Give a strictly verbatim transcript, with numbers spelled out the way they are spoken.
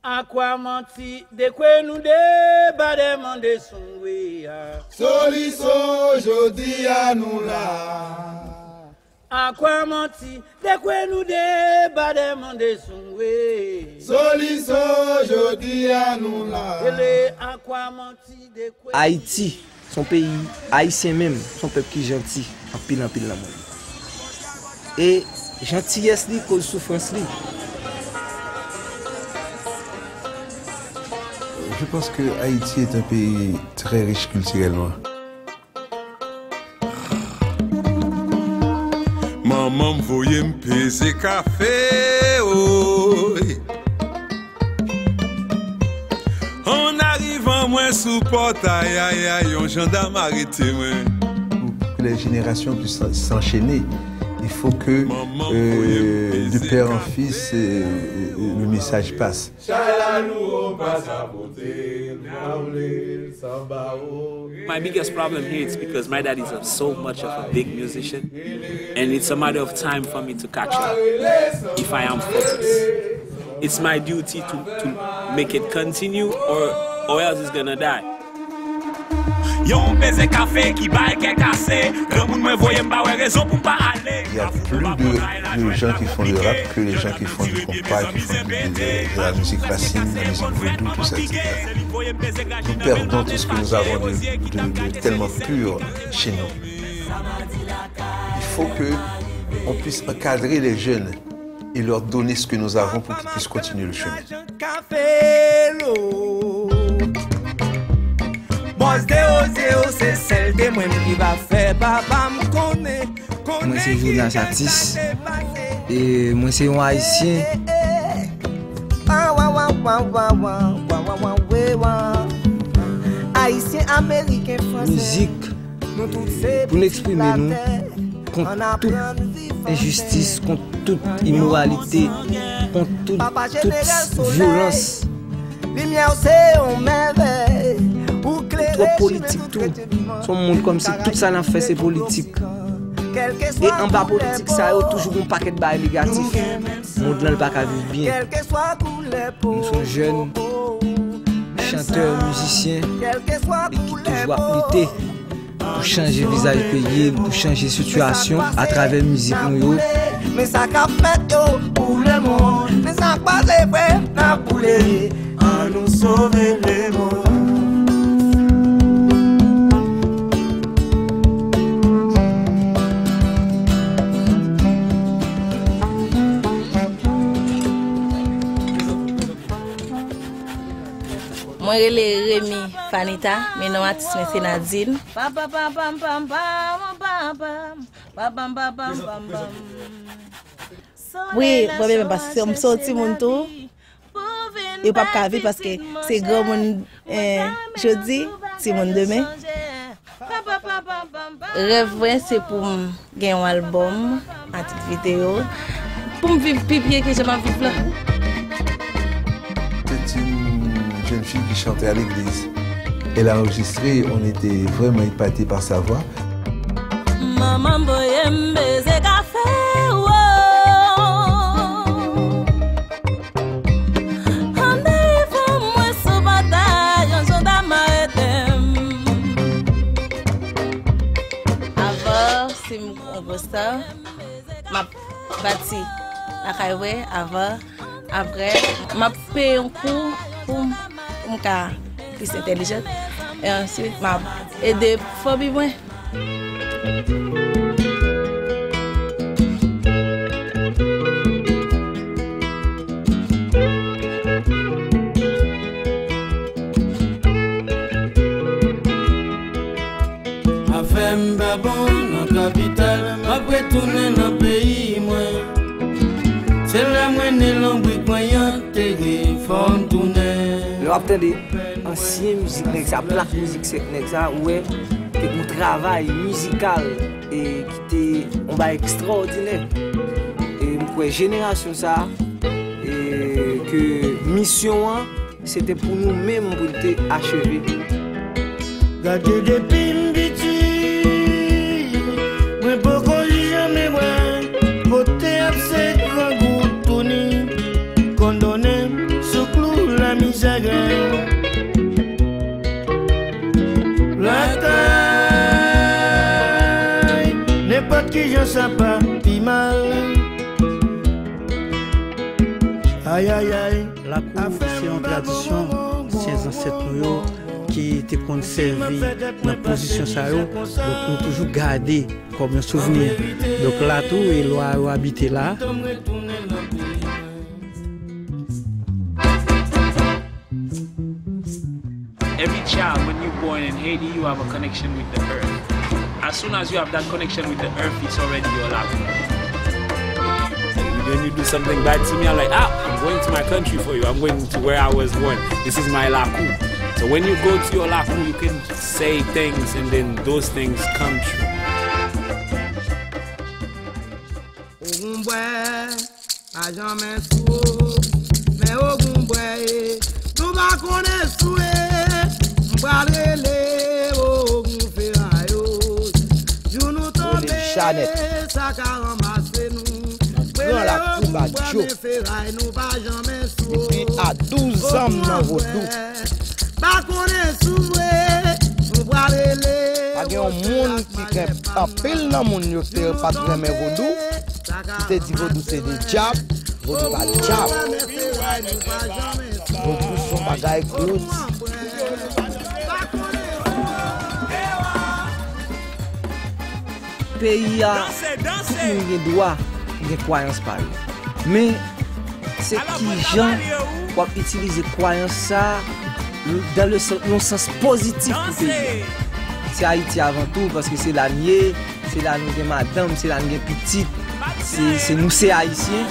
Akwa manti, dekwe nou deba de mande sou we a. Soliso, jodi a nou la. Akwa manti, dekwe nou deba de mande sou we. Soliso, jodi a nou la. Ele akwa manti, dekwe. Ayiti. Se yon peyi ayisyen menm, se yon pèp ki janti anpil, anpil nan mond. E jantiyès li koz soufrans li. Je pense que Haïti est un pays très riche culturellement. Manman m voye m peze kafe, oy. An arivan mwen sou pòtay, ay, ay, yon jandam arete mwen. Pour que les générations puissent s'enchaîner, il faut que, euh, de père en fils, euh, euh, le message passe. Chay la nou pa sa pote, nou pa vle sanba o. My biggest problem here is because my dad is a, so much of a big musician, and it's a matter of time for me to catch up if I am focused. It's my duty to, to make it continue, or, or else it's gonna die. Yon peze kafe ki bay kè kase. Granmoun mwen voye m pa wè rezon pou m pa ale. Il y a plus de, de gens qui font le rap que les gens qui font du compas, qui font du, de, de, de la musique racine, la musique vaudou, tout ça, et cetera. Nous perdons tout ce que nous avons de, de, de tellement pur chez nous. Il faut que on puisse encadrer les jeunes et leur donner ce que nous avons pour qu'ils puissent continuer le chemin. Bòs de oze yo se sèl de mwen ki va fè papa m konnen. Mwen se Jonas Atis. E mwen se yon Ayisyen. Ayisyen, Ameriken, Fransè. Mizik pou n eksprime nou kont tout enjistis, kont tout imoralite, kont tout, tout vyolans. Twòp politik tou. Se yon mond kòmsi tout sa n ap fè se politik. E anba politik sa yo, toujou gen yon pakèt bagay negatif. Mond lan, li pa ka viv byen. Nou se yon jèn chantè, mizisyen, e ki toujou ap lite pou chanje vizaj peyi l, pou chanje sitiyasyon atravè mizik nou yo. Men sa k ap fèt yo pou lemonn, men sa k pase vre n ap boule, ann nou sove lemonn. Mwen rele Remy Fanita, men non atis mwen se Nadine. Wi, mwen menm paske m se yon timoun tou. Yo p ap ka viv paske se granmoun, eh, jodi, timoun demen. Rèv mwen se pou m gen yon albòm, a tit videyo, pou m viv pi byen ke jan m ap viv la. C'est une jeune fille qui chantait à l'église. Elle a enregistré, on était vraiment épatés par sa voix. Manman m voye m beze kafe, wo. Ann derive mwen sou batay, yon jandam arete m. Avan, si m yon gwo star, m ap bati lakay mwen avan. Apre, m ap peye yon kou pou m, pou m ka plis entèlijan. E answit, m ap ede fanmi mwen. Afè m pa bon nan kapital, m ap retounen nan peyi mwen. Se la m mennen lonbrik mwen antere, fò m tounen. Lè w ap tande ansyen mizik nèg sa, plak mizik nèg sa, ou wè te gon travay mizikal e ki te yon bagay ekstraòdinè. E m kwè jenerasyon sa, e ke misyon an, se te pou nou menm pou l te acheve. Gade depi m piti, mwen poko janmen wè kote ap se grangou Tony konn donnen sou klou l. Sa pa pi mal. Ay, ay, ay. Lakou se yon tradisyon ansyen zansèt nou yo ki te konn sèvi nan pozisyon sa yo. Donk, nou toujou gade kòm yon souvni. Donk, la tou, e lwa yo abite la. Every child, when you born in Haiti, you have a connection with the earth. As soon as you have that connection with the earth, it's already your Lakou. When you do something bad to me, I'm like, ah, I'm going to my country for you. I'm going to where I was born. This is my Lakou. So when you go to your Lakou, you can say things and then those things come true. Ogunbwè, pa janmen sou, men Ogunbwè, nou pa konnen sou, m pral rele Ogun Feray. Jou nou tonbe, sa ka ranmase nou. Nan gran lakou Badjo. Feray, nou pa janmen sou. Depi a douz an m nan vodou. Pa konnen sou vre, nou pral rele. Pa gen yon moun ki gen anpil nan moun yo ki te pa t renmen vodou, ki te di vodou se de dyab, vodou pa dyab. Vodou se yon bagay kloti. Peyi a, chak moun gen dwa gen kwayans pa yo. Men, se kijan w ap itilize kwayans sa a dan le sans, yon sans pozitif pou peyi a. Se Ayiti avan tou, paske se la n ye, se la nou gen madanm, se la n gen pitit, se, se nou se Ayisyen.